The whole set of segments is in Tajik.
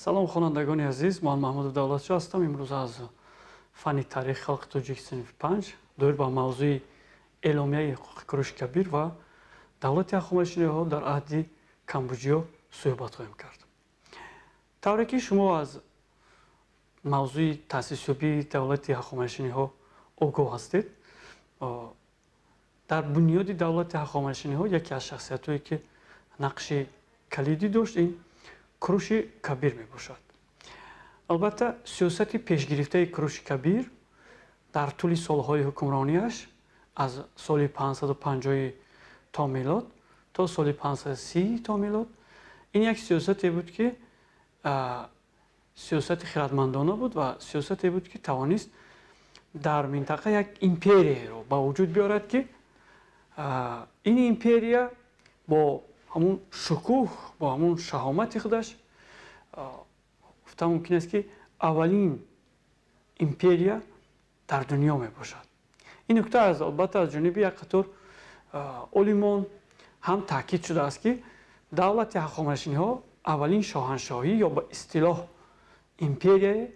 Салом, хонандагони азиз, ман Маҳмуду Давлатшо ҳастам. Имрӯз аз фанни таърихи халқи тоҷик, синфи 5, доир ба мавзӯи эъломияи ҳуқуқи Куруши Кабир ва давлати ҳахоманишиниҳо дар аҳди Камбуҷиё суҳбат хоҳем кард. Тавре ки шумо аз мавзӯи таъсисёбии давлати ҳахоманишиниҳо огоҳ ҳастед, дар бунёди давлати ҳахоманишиниҳо яке аз шахсиятҳое, ки нақши калидӣ дошт, ин Куруши Кабир мебошад. Албатта, сиёсати пешгирифтаи Куруши Кабир дар тӯли солҳои ҳукмронияш аз соли 550 то милод то соли 530 то милод ин як сиёсате буд, ки сиёсати хиратмандона буд ва сиёсате буд, ки тавонист дар минтақа як империяро ба вуҷуд биёрад, ки ин империя бо ҳамун шукӯҳ, бо ҳамун шаҳомати худаш, гуфта мумкин аст, ки аввалин империя дар дунё мебошад. Ин нукта албатта аз ҷониби як қатор олимон ҳам таъкид шудааст, ки давлати ҳахоманишиниҳо аввалин шоҳаншоҳӣ ё ба истилоҳ империяе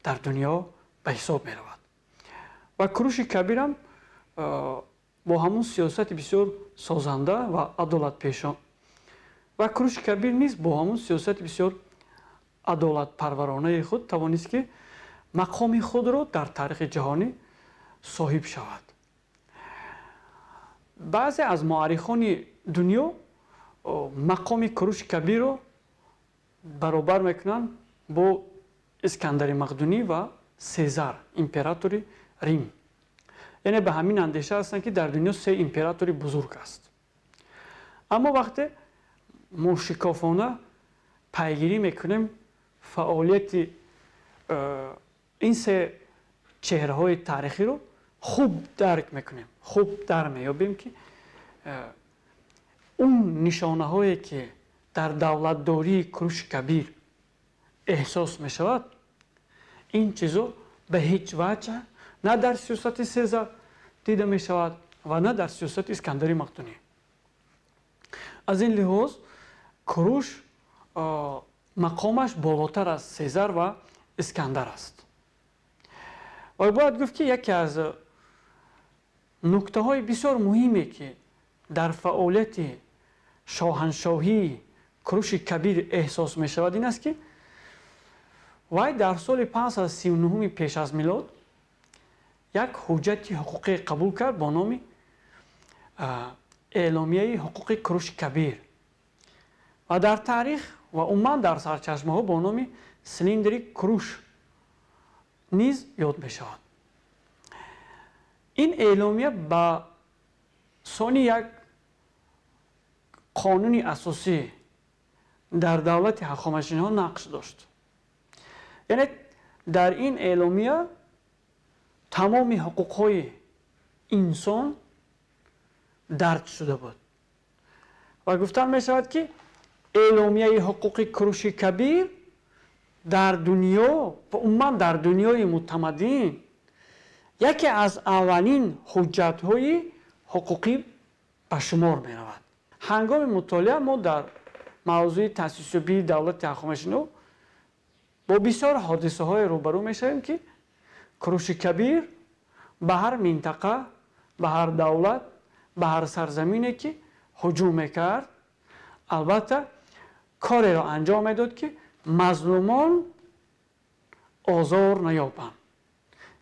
дар дунё ба ҳисоб меравад. Ва Куруши Кабирам бо ҳамун сиёсати бисёр созанда ва адолатпешон ва Куруши Кабир низ бо ҳамун сиёсати бисёр адолатпарваронаи худ тавонист, ки мақоми худро дар таърихи ҷаҳонӣ соҳиб шавад. Баъзе аз муаррихони дунё мақоми Куруши Кабирро баробар мекунанд бо Искандари Мақдунӣ ва Сезар, императори Рим. Яъне ба ҳамин андеша ҳастанд, ки дар дунё се императори бузург аст. Аммо вақте мушикофона пайгирӣ мекунем фаъолияти ин се чеҳраҳои таърихиро, хуб дарк мекунем, хуб дар меёбем, ки он нишонаҳое, ки дар давлатдории Куруши Кабир эҳсос мешавад, ин чизо ба ҳеҷ ваҷҳ на дар сиёсати Сезар дида мешавад ва на дар сиёсати Искандари Мақдунӣ. Аз ин лиҳоз Куруш мақомаш болотар аз Сезар ва Искандар аст. Ва бояд гуфт, ки яке аз нуктаҳои бисёр муҳиме, ки дар фаъолияти шоҳаншоҳии Куруши Кабир эҳсос мешавад, ин аст, ки вай дар соли 539 пеш аз милод як ҳуҷҷати ҳуқуқӣ қабул кард бо номи эъломияи ҳуқуқи Куруши Кабир ва дар таърих ва умуман дар сарчашмаҳо бо номи цилиндри Куруш низ ёд мешавад. Ин эъломия ба сони як қонуни асосӣ дар давлати ҳахоманишиниҳо нақш дошт. Яъне дар ин эъломия тамоми ҳуқуқҳои инсон дарҷ шуда буд ва гуфтан мешавад, ки эъломияи ҳуқуқи Куруши Кабир дар дунё ва умуман дар дунёи мутамаддин яке аз аввалин ҳуҷҷатҳои ҳуқуқӣ ба шумор меравад. Ҳангоми мутолиа мо дар мавзӯи таъсисёбии давлати ҳахоманишиниҳо бо бисёр ҳодисаҳое рӯбарӯ мешавем, ки Куруши Кабир ба ҳар минтақа, ба ҳар давлат, ба ҳар сарзамине ки ҳуҷум мекард, албатта кореро анҷом медод, ки мазлумон озор наёбанд,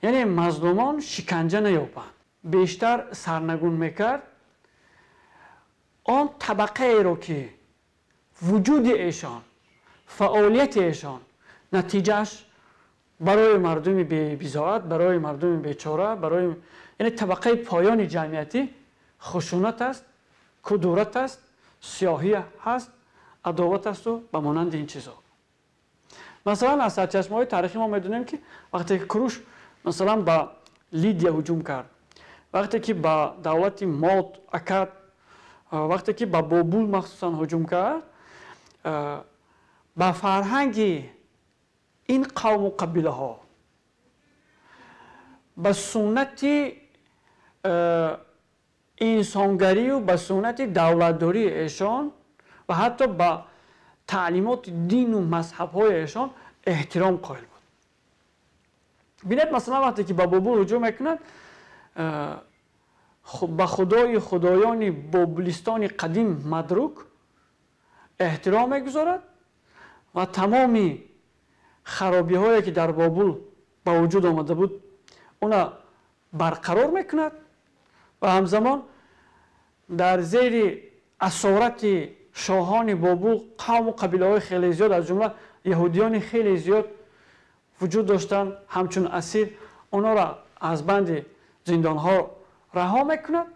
яъне мазлумон шиканҷа наёбанд. Бештар сарнагун мекард он табақаеро, ки вуҷуди эшон, фаъолияти эшон натиҷааш барои мардуми бебизоат, барои мардуми бечора, барои яъне табақаи поёни ҷамъиятӣ хушунат аст, кудурат аст, сиёҳӣ ҳаст, адоват асту ба монанди ин чизҳо. Масалан, аз сарчашмаҳои таърихӣ мо медонем, ки вақте ки Куруш, масалан, ба Лидия ҳуҷум кард, вақте ки ба давлати Мод, Акад, вақте ки ба Бобул махсусан ҳуҷум кард, ба фарҳанги ин қавму қабилаҳо, ба суннати инсонгарию ба суннати давлатдории эшон ва ҳатто ба таълимоти дину мазҳабҳои эшон эҳтиром қоил буд. Бинед, масалан, вақте ки ба Бобул ҳуҷум мекунад, ба худои худоёни бобулистони қадим Мардук эҳтиром мегузорад ва тамоми харобиҳое ки дар Бобул ба вуҷуд омада буд, она барқарор мекунад ва ҳамзамон дар зери асорати шоҳони Бобул қавму қабилаҳои хеле зиёд, аз ҷумла яҳудиёни хеле зиёд вуҷуд доштанд, ҳамчун асир онҳоро аз банди зиндонҳо раҳо мекунад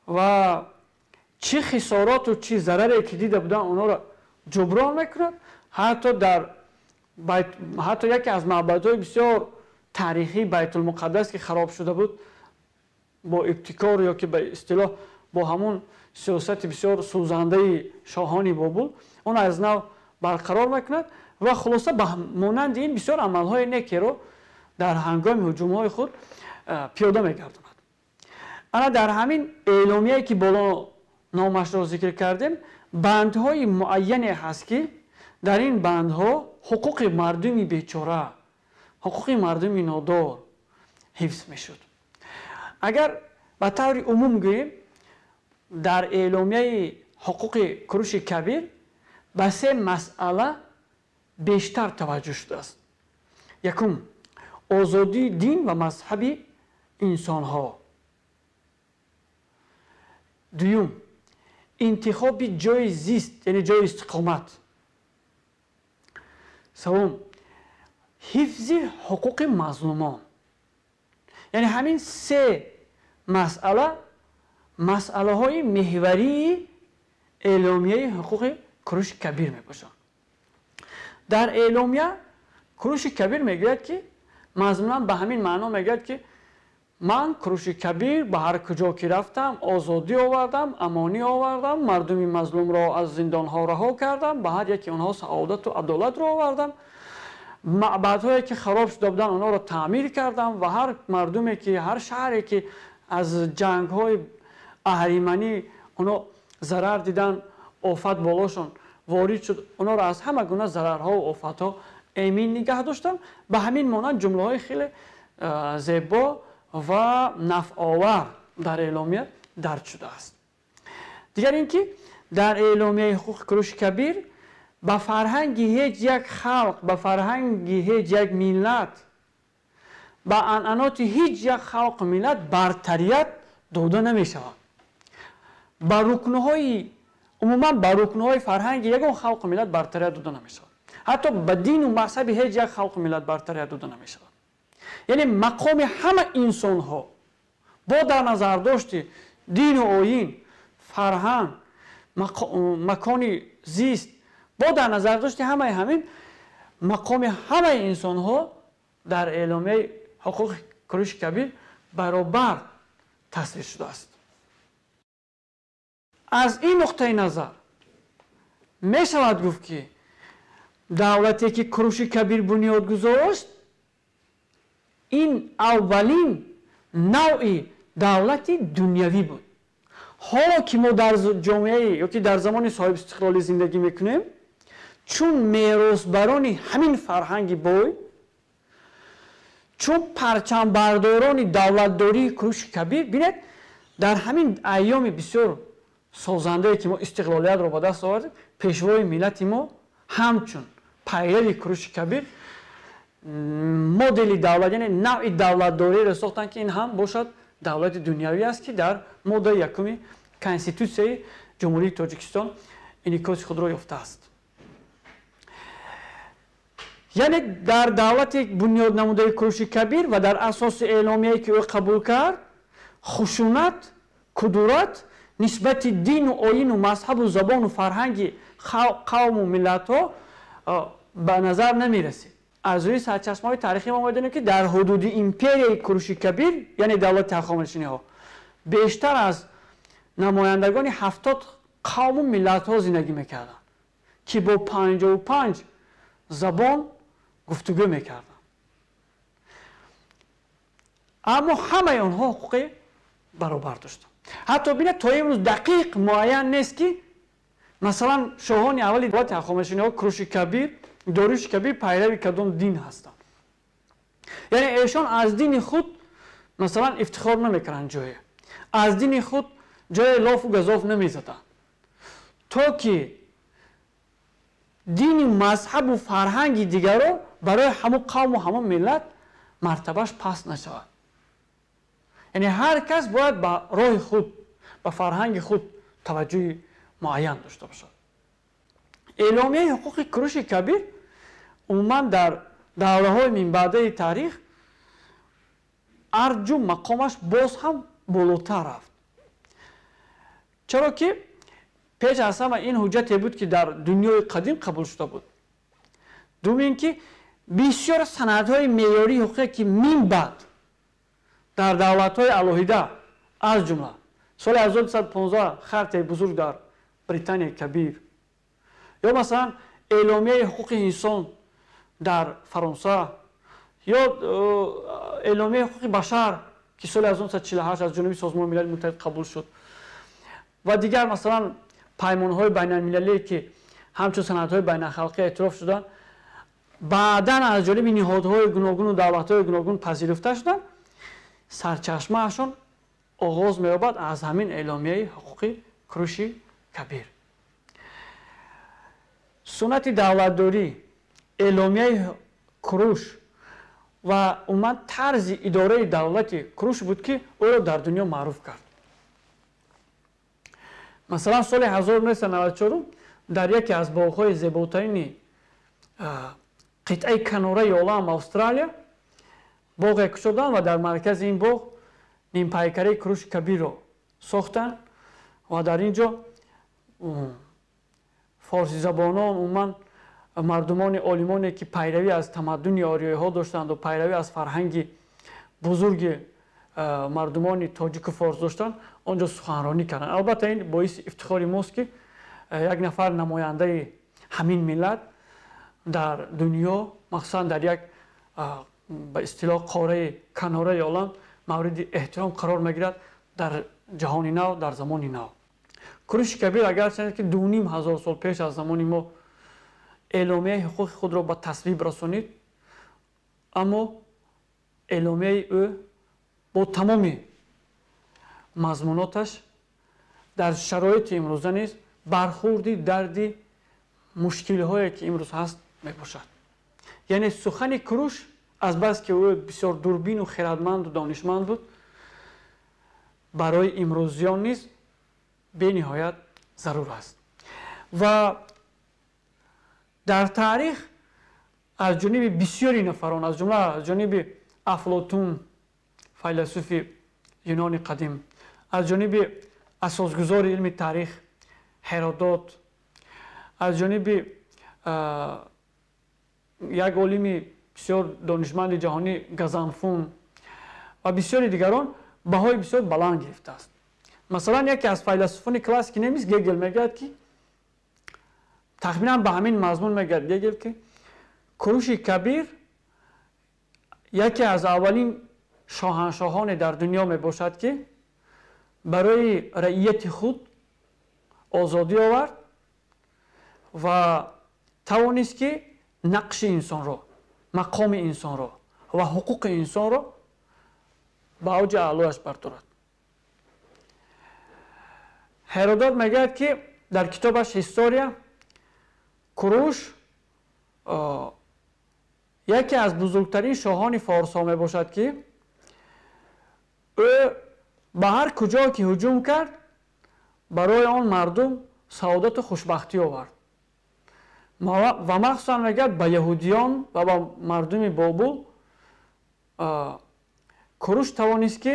ва чӣ хисороту чӣ зараре ки дида буданд, онҳоро ҷуброн мекунад. Ҳатто яке аз маъбадҳои бисёр таърихии Байтулмуқаддас, ки хароб шуда буд, бо ибтикор ё ки ба истилоҳ бо ҳамун сиёсати бисёр сӯзандаи шоҳони Бобул, он аз нав барқарор мекунад ва хулоса ба монанди ин бисёр амалҳои некеро дар ҳангоми ҳуҷумҳои худ пиёда мегардонад. Ана дар ҳамин эъломияе ки боло номашро зикр кардем, бандҳои муайяне ҳаст, ки дар ин бандҳо ҳуқуқи мардуми бечора, ҳуқуқи мардуми нодор ҳифз мешуд. Агар ба таври умум гӯем, дар эъломияи ҳуқуқи Куруши Кабир ба се масъала бештар таваҷҷӯҳ шудааст. Якум, озодии дин ва мазҳаби инсонҳо. Дуюм, интихоби ҷои зист, яъне ҷои истиқомат. Севум, ҳифзи ҳуқуқи мазлумон. Яъне ҳамин се масъала масъалаҳои меҳварии эъломияи ҳуқуқи Куруши Кабир мебошанд. Дар эъломия Куруши Кабир мегӯяд, ки мазмунан ба ҳамин маъно мегӯяд, ки ман, Куруши Кабир, ба ҳар куҷо ки рафтам, озодӣ овардам, амонӣ овардам, мардуми мазлумро аз зиндонҳо раҳо кардам, ба ҳар яки онҳо саодату адолатро овардам, маъбадҳое ки хароб шуда буданд, онҳоро таъмир кардам ва ҳар мардуме ки, ҳар шаҳре ки аз ҷангҳои аҳриманӣ онҳо зарар диданд, офат болошон ворид шуд, онҳоро аз ҳама гуна зарарҳо ва офатҳо эмин нигаҳ доштам. Ба ҳамин монанд ҷумлаҳои хеле зебо ва нафъовар дар эъломия дарҷ шудааст. Дигар ин ки дар эъломияи ҳуқуқи Куруши Кабир ба фарҳанги ҳеҷ як халқ, ба фарҳанги ҳеҷ як миллат, ба анъаноти ҳеҷ як халқу миллат бартарият дода намешавад. Ба рукнҳои умуман, ба рукнҳои фарҳанги ягон халқу миллат бартарият дода намешавад. Ҳатто ба дину мазҳаби ҳеҷ як халқу миллат бартарият дода намешавад. Яъне мақоми ҳама инсонҳо бо дар назардошти дину оин, фарҳанг, макони зист, бо дар назардошти ҳамаи ҳамин, мақоми ҳамаи инсонҳо дар эъломияи ҳуқуқи Куруши Кабир баробар тасвир шудааст. Аз ин нуқтаи назар мешавад гуфт, ки давлате ки Куруши Кабир бунёд гузошт, ин аввалин навъи давлати дунявӣ буд. Ҳоло ки мо дар ҷомеаи ё ки дар замони соҳибистиқлолӣ зиндагӣ мекунем, чун меросбарони ҳамин фарҳанги бой, чун парчамбардорони давлатдории Куруши Кабир, бинед, дар ҳамин айёми бисёр созандае ки мо истиқлолиятро ба даст овардем, пешвои миллати мо ҳамчун пайрави Куруши Кабир модели давлат, яъне навъи давлатдориеро сохтанд, ки ин ҳам бошад давлати дунявӣ аст, ки дар моддаи якуми Конститутсияи Ҷумҳурии Тоҷикистон инъикоси худро ёфтааст. Яъне дар давлати бунёд намудаи Куруши Кабир ва дар асоси эъломияе ки ӯ қабул кард, хушунат, кудурат нисбати дину оину мазҳабу забону фарҳанги қавму миллатҳо ба назар намерасид. Аз рӯи сарчашмаҳои таърихӣ мо медонем, ки дар ҳудуди империяи Куруши Кабир, яъне давлати ҳахоманишиниҳо, бештар аз намояндагони 70 қавму миллатҳо зиндагӣ мекарданд, ки бо 55 забон гуфтугӯ мекарданд, аммо ҳамаи онҳо ҳуқуқи баробар доштанд. Ҳатто бинед, то имрӯз дақиқ муайян нест, ки Масалан, шоҳони аввали давлати Ҳахоманишиён, Куруши Кабир, Дориуши Кабир пайрави кадом дин ҳастанд. Яъне эшон аз дини худ, масалан, ифтихор намекунанд, ҷое аз дини худ ҷое лофу газоф намезаданд, то ки дини мазҳабу фарҳанги дигаро барои ҳамон қавму ҳамон миллат мартабаш паст нашавад. Яъне ҳар кас бояд ба роҳи худ, ба фарҳанги худ таваҷҷӯҳи муайян дошта бошад. Эъломияи ҳуқуқи Куруши Кабир умуман дар давраҳои минбаъдаи таърих арҷу мақомаш боз ҳам болотар рафт, чаро ки пеш аз ҳама ин ҳуҷҷате буд, ки дар дунёи қадим қабул шуда буд. Дуюм ин ки бисёр санадҳои меъёрии ҳуқуқе, ки мин баъд дар давлатҳои алоҳида, аз ҷумла соли 1215 хартияи бузург дар Британияи Кабир ё, масалан, эъломияи ҳуқуқи инсон дар Фаронса ё эъломияи ҳуқуқи башар, ки соли 1948 аз ҷониби Созмони Милали Муттаҳид қабул шуд, ва дигар, масалан, паймонҳои байналмилалие, ки ҳамчун санадҳои байналхалқӣ эътироф шуданд, баъдан аз ҷониби ниҳодҳои гуногуну давлатҳои гуногун пазируфта шуданд, сарчашмаашон оғоз меёбад аз ҳамин эъломияи ҳуқуқи Куруши Кабир. Суннати давлатдорӣ, эъломияи Куруш ва умуман тарзи идораи давлати Куруш буд, ки ӯро дар дунё маъруф кард. Масалан, соли 1994 дар яке аз боғҳои зеботарини қитъаи канораи олам, Австралия, боғе кушоданд ва дар маркази ин боғ нимпайкараи Куруши Кабирро сохтанд ва дар ин ҷо форсизабонон, умуман мардумони олимоне, ки пайравӣ аз тамаддуни ориёиҳо доштанд ва пайравӣ аз фарҳанги бузурги мардумони тоҷику форс доштанд, он ҷо суханронӣ карданд. Албатта, ин боиси ифтихори мост, ки як нафар намояндаи ҳамин миллат дар дунё, махсусан дар як, ба истилоҳ, қораи канораи олам мавриди эҳтиром қарор мегирад дар ҷаҳони нав, дар замони нав. Куруши Кабир, агарчанд ки 2500 сол пеш аз замони мо эъломияи ҳуқуқи худро ба тасвиб расонид, аммо эъломияи ӯ бо тамоми мазмуноташ дар шароити имрӯза низ бархӯрди дарди мушкилиҳое, ки имрӯз ҳаст, мебошад. Яъне сухани Куруш, азбаски ӯ бисёр дурбину хирадманду донишманд буд, барои имрӯзиён низ бениҳоят зарур аст ва дар таърих аз ҷониби бисёри нафарон, аз ҷумла аз ҷониби Афлотун, файласуфи Юнони қадим, аз ҷониби асосгузори илми таърих Ҳеродот, аз ҷониби як олими бисёр донишманди ҷаҳонӣ Газанфун ва бисёри дигарон баҳои бисёр баланд гирифтааст. Масалан, яке аз файласуфони классики немис Гегел мегӯяд, ки тахминан ба ҳамин мазмун мегӯяд Гегел, ки Куруши Кабир яке аз аввалин шоҳаншоҳоне дар дунё мебошад, ки барои раияти худ озодӣ овард ва тавонист, ки нақши инсонро, мақоми инсонро ва ҳуқуқи инсонро ба авҷи аълояш бардорад. Ҳеродот мегӯяд, ки дар китобаш «История» Куруш яке аз бузургтарин шоҳони форсҳо мебошад, ки ӯ ба ҳар куҷо ки ҳуҷум кард, барои он мардум саодату хушбахтӣ овард ва махсусан, мегӯяд, ба яҳудиён ва ба мардуми Бобул Куруш тавонист, ки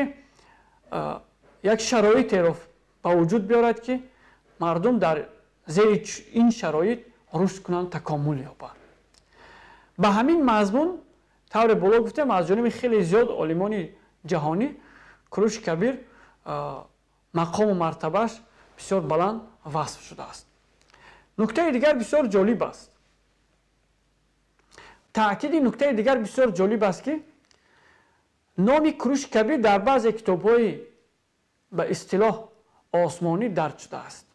як шароитеро ба вуҷуд биёрад, ки мардум дар зери ин шароит рушд кунанд, такомул ёбанд. Ба ҳамин мазмун, тавре боло гуфтем, аз ҷониби хеле зиёд олимони ҷаҳонӣ Куруши Кабир мақому мартабааш бисёр баланд васф шудааст. Нуктаи дигар бисёр ҷолиб аст. Таъкиди нуктаи дигар бисёр ҷолиб аст, ки номи Куруши Кабир дар баъзе китобҳои ба истилоҳ осмонӣ дарҷ шудааст.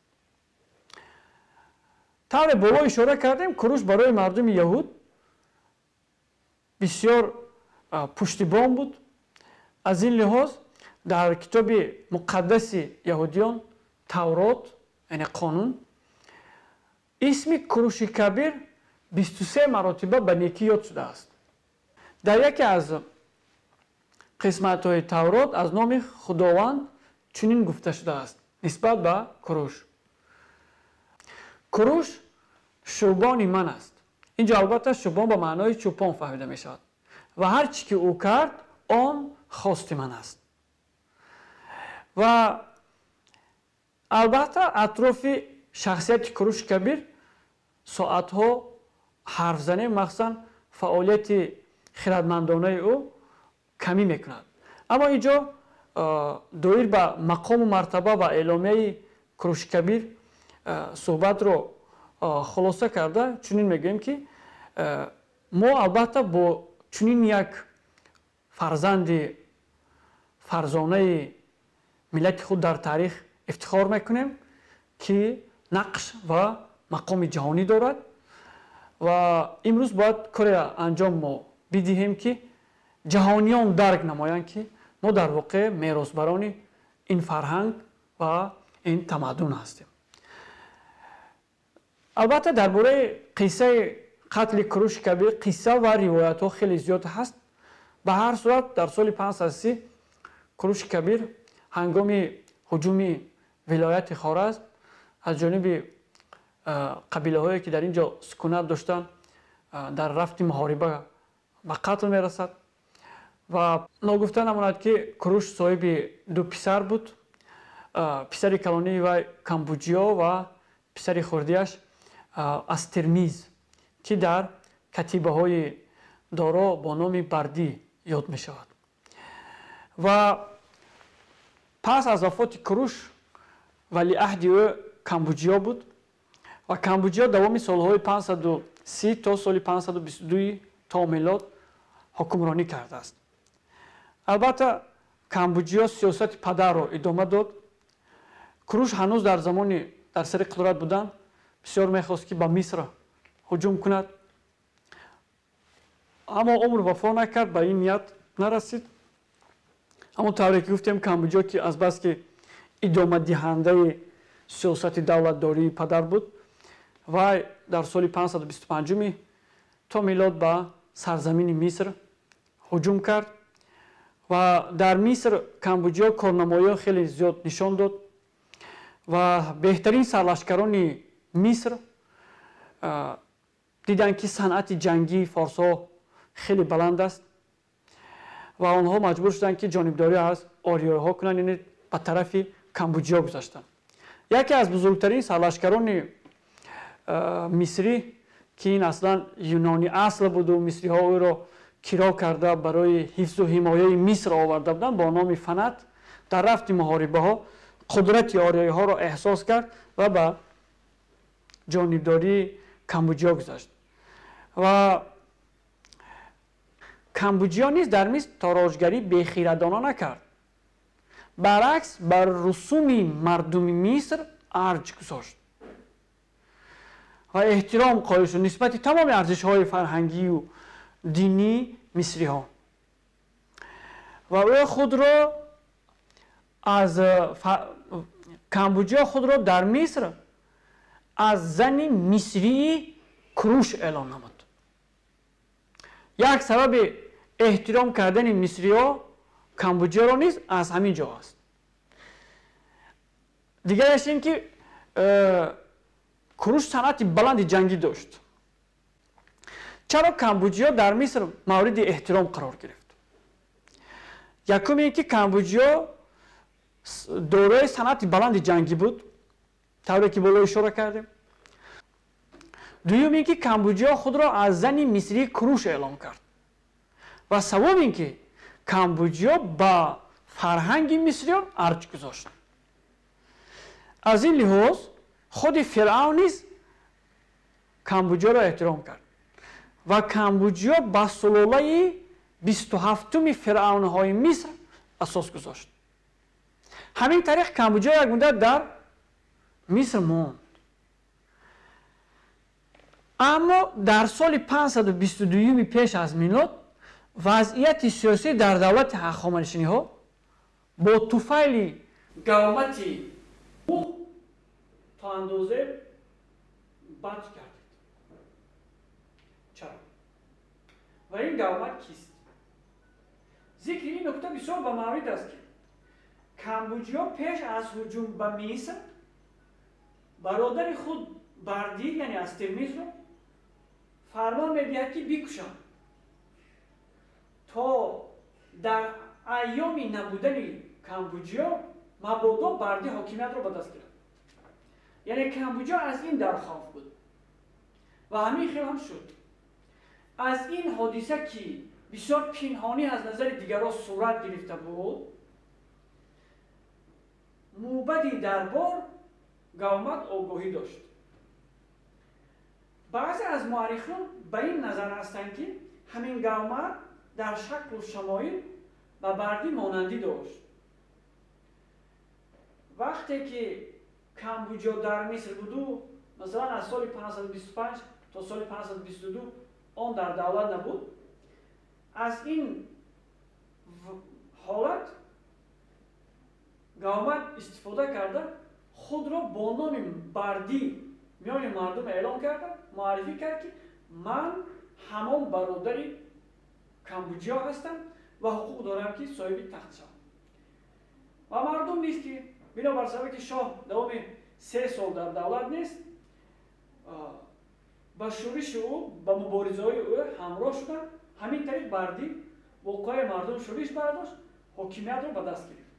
Тавре боло ишора кардем, Куруш барои мардуми яҳуд бисёр пуштибон буд. Аз ин лиҳоз дар китоби муқаддаси яҳудиён Таврот, яъне қонун, исми Куруши Кабир 23 маротиба ба некӣ ёд шудааст. Дар яке аз қисматҳои Таврот аз номи Худованд чунин гуфта шудааст нисбат ба Куруш: Куруш шӯбони ман аст. Инҷо албатта шӯбон ба маънои чӯпон фаҳмида мешавад ва ҳар чӣ ки ӯ кард, он хости ман аст. Ва албатта атрофи шахсияти Куруши Кабир соатҳо ҳарф занем, махсусан фаъолияти хирадмандонаи ӯ камӣ мекунад. Аммо инҷо доир ба мақому мартаба ва эъломияи Куруши Кабир суҳбатро хулоса карда чунин мегӯем, ки мо албатта бо чунин як фарзанди фарзонаи миллати худ дар таърих ифтихор мекунем, ки нақш ва мақоми ҷаҳонӣ дорад ва имрӯз бояд коре анҷом мо бидиҳем, ки ҷаҳониён дарк намоянд, ки мо дар воқеъ меросбарони ин фарҳанг ва ин тамаддун ҳастем. Албатта дар бораи қиссаи қатли Куруши Кабир қисса ва ривоятҳо хеле зиёд ҳаст. Ба ҳар сурат дар соли 530 Куруши Кабир ҳангоми ҳуҷуми вилояти Хоразм аз ҷониби қабилаҳое, ки дар ин ҷо сукунат доштанд, дар рафти муҳориба ба қатл мерасад. Ва ногуфта намонад, ки Куруш соҳиби ду писар буд. Писари калонии вай Камбуҷиё ва писари хурдиаш Астермиз, ки дар катибаҳои доро бо номи Бардӣ ёд мешавад. Ва пас аз вафоти Куруш валиаҳди ӯ Камбуҷиё буд ва Камбуҷиё давоми солҳои 530 то соли 522 то милод ҳукмронӣ кардааст. Албатта Камбуҷиё сиёсати падарро идома дод. Куруш ҳанӯз дар замони дар сари қудрат будан бисёр мехост, ки ба Миср ҳуҷум кунад, аммо умр вафо накард, ба ин ният нарасид. Ҳамон тавре ки гуфтем, Камбуҷиё, ки азбаски идомадиҳандаи сиёсати давлатдории падар буд, вай дар соли 525 то милод ба сарзамини Миср ҳуҷум кард ва дар Миср Камбуҷиё корнамоиҳо хеле зиёд нишон дод ва беҳтарин сарлашкарони Миср диданд, ки санъати ҷангии форсҳо хеле баланд аст ва онҳо маҷбур шуданд, ки ҷонибдорӣ аз ориёиҳо кунанд, яъне ба тарафи Камбуҷиё гузаштанд. Яке аз бузургтарин сарлашкарони мисрӣ, ки ин аслан юнони асл буду мисриҳо ӯро киро карда барои ҳифзу ҳимояи Миср оварда буданд, бо номи Фанат, дар рафти муҳорибаҳо қудрати ориёиҳоро эҳсос кард ва ба ҷонибдории Камбуҷиё гузашт. Ва Камбуҷиё низ дар Миср тороҷгарӣ бехирадона накард, баръакс бар русуми мардуми Миср арҷ гузошт ва эҳтиром қоил шуд нисбати тамоми арзишҳои фарҳангию динии мисриҳо. Ва ӯ худро аз Камбуҷиё худро дар Миср аз зани мисрии Куруш эълон намуд. Як сабаби эҳтиром кардани мисриҳо Камбуҷиёро низ аз ҳамин ҷо аст. Дигараш ин ки Куруш санъати баланди ҷангӣ дошт. Чаро Камбуҷиё дар Миср мавриди эҳтиром қарор гирифт? Якум ин ки Камбуҷиё дорои санъати баланди ҷангӣ буд, тавре ки боло ишора кардем. Дуюм ин ки Камбуҷиё худро аз зани мисрии Куруш эълон кард. Ва саввум ин ки Камбуҷиё ба фарҳанги мисриён арҷ гузошт. Аз ин лиҳоз худи Фиръавн низ Камбуҷиёро эҳтиром кард ва Камбуҷиё ба сулолаи 27-уми фиръавнҳои Миср асос гузошт. Ҳамин тариқ Камбуҷиё як муддат дар Миср монд. Аммо дар соли 522 пеш аз милод вазъияти сиёсӣ дар давлати ҳахоманишиниҳо бо туфайли гавмати ӯ то андозе бад гардид. Чаро? Ва ин гавмат кист? Зикри ин нукта бисёр ба маврид аст, ки Камбуҷиё пеш аз ҳуҷум ба Миср бародари худ Бардӣ, яъне Астирмизро фармон медиҳад, ки бикушанд, то дар айёми набудани Камбуҷиё мабодо Бардӣ ҳокимиятро ба даст гирад. Яъне Камбуҷиё аз ин дар хавф буд ва ҳамин хел ҳам шуд. Аз ин ҳодиса, ки бисёр пинҳонӣ аз назари дигарон сурат гирифта буд, мӯбади дарбор Гавмат огоҳӣ дошт. Баъзе аз муаррихон ба ин назар ҳастанд, ки ҳамин Гавмат дар шаклу шамоил ба Бардӣ монандӣ дошт. Вақте ки Камбуҷо дар Миср буду, масалан, аз соли 525 то соли 522 он дар давлат набуд, аз ин ҳолат Гавмат истифода карда, худро бо номи Бардӣ миёни мардум эълон карда, муаррифӣ кард, ки ман ҳамон бародари Камбуҷиё ҳастам ва ҳуқуқ дорам, ки соҳиби тахт шавам. Ва мардум низ, ки бинобар сабаби ки шоҳ давоми 3 сол дар давлат нест, ба шӯриши ӯ, ба муборизаҳои ӯ ҳамроҳ шуданд. Ҳамин тариқ Бардӣ бо қувваи мардум шӯриш бардошт, ҳокимиятро ба даст гирифт.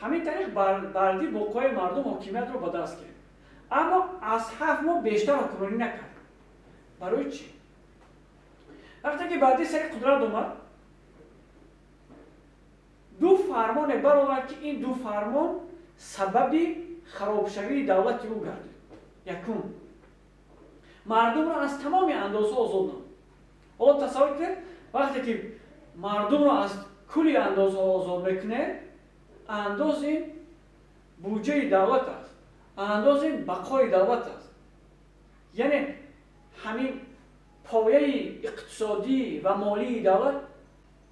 Ҳамин тариқ Бардӣ бо қувваи мардум ҳокимиятро ба даст гирифт, аммо аз 7 моҳ бештар ҳукмронӣ накард. Барои чӣ? Вақте ки Бардӣ сари қудрат омад, ду фармоне баровард, ки ин ду фармон сабаби харобшавии давлати ӯ гардид. Якум, мардумро аз тамоми андозҳо озод намуд. Ҳоло тасаввур кунед, вақте ки мардумро аз кулли андозҳо озод мекунед, андоз ин буҷаи давлат аст, андоз ин бақои давлат аст, яъне ҳамин пояи иқтисодӣ ва молии давлат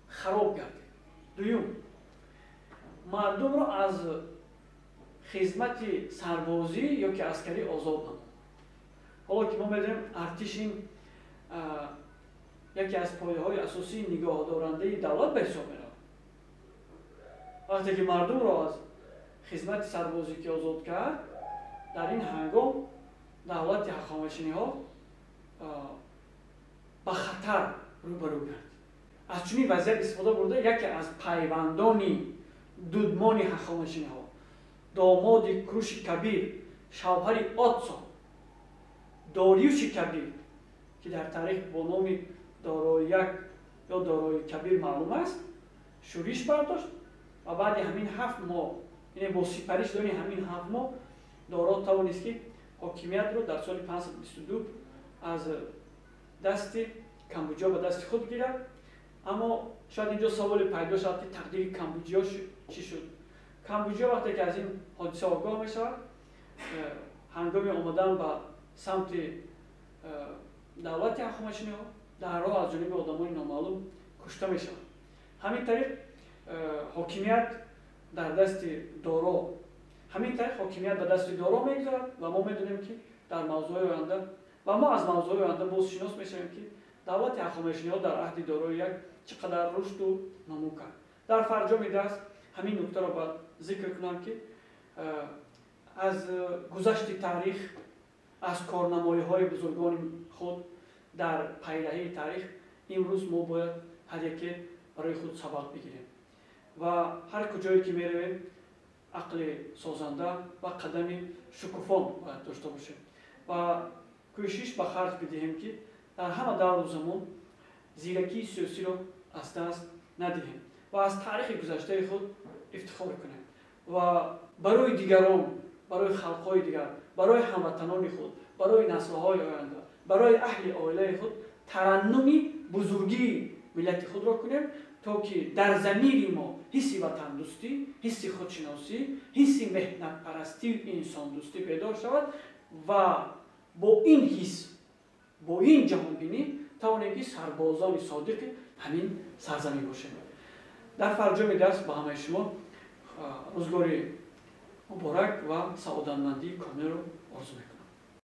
хароб гардид. Дуюм, мардумро аз хизмати сарбозӣ ё ки аскарӣ озод намуд. Ҳоло ки мо медонем, артиш ин яке аз пояҳои асосии нигоҳдорандаи давлат ба ҳисоб меравад. Вақте ки мардумро аз хизмати сарбозӣ ки озод кард, дар ин ҳангом давлати ҳахоманишиниҳо ба хатар рӯбарӯ гардид. Аз чунин вазъият истифода бурда, яке аз пайвандони дудмони ҳахоманишиниҳо, домоди Куруши Кабир, шавҳари Отсо, Дориюши Кабир, ки дар таърих бо номи Дорои Як ё Дорои Кабир маълум аст, шӯриш бардошт ва баъди ҳамин 7 моҳ, яъне бо сипарӣ шудани ҳамин 7 моҳ, Доро тавонист, ки ҳокимиятро дар соли 522 аз дасти Камбуҷиё ба дасти худ гирад. Аммо шояд инҷо саволе пайдо шавад, ки тақдири Камбуҷиё чӣ шуд? Камбуҷиё вақте ки аз ин ҳодиса огоҳ мешавад, ҳангоми омадан ба самти давлати ҳахоманишиниҳо дар роҳ аз ҷониби одамони номаълум кушта мешавад. Ҳамин тариқ ҳокимият дар дасти Доро, ҳамин тариқ ҳокимият ба дасти Доро мегузарад. Ва мо медонем, ки дар мавзӯъҳои оянда ва мо аз мавзӯъҳои оянда боз шинос мешавем, ки давлати ҳахоманишиниҳо дар аҳди Дорои Як чӣ қадар рушду нумӯ кард. Дар фарҷоми дарс ҳамин нуктаро бояд зикр кунам, ки аз гузашти таърих, аз корнамоиҳои бузургони худ дар пайраҳии таърих имрӯз мо бояд ҳар яке барои худ сабақ бигирем ва ҳар куҷое ки меравем, ақли созанда ва қадами шукуфон бояд дошта бошем ва кӯшиш ба харҷ бидиҳем, ки дар ҳама давру замон зиракии сиёсиро аз даст надиҳем ва аз таърихи гузаштаи худ ифтихор кунем ва барои дигарон, барои халқҳои дигар, барои ҳамватанони худ, барои наслҳои оянда, барои аҳли оилаи худ тараннуми бузургии миллати худро кунем, то ки дар замири мо ҳисси ватандӯстӣ, ҳисси худшиносӣ, ҳисси меҳнатпарастию инсондӯстӣ бедор шавад ва бо ин ҳис Бо ин ҷаҳонбинӣ тавонем, ки сарбозони содиқи ҳамин сарзамин бошем. Дар фарҷоми дарс ба ҳамаи шумо рӯзгори муборак ва саодатмандии комилро орзу мекунам.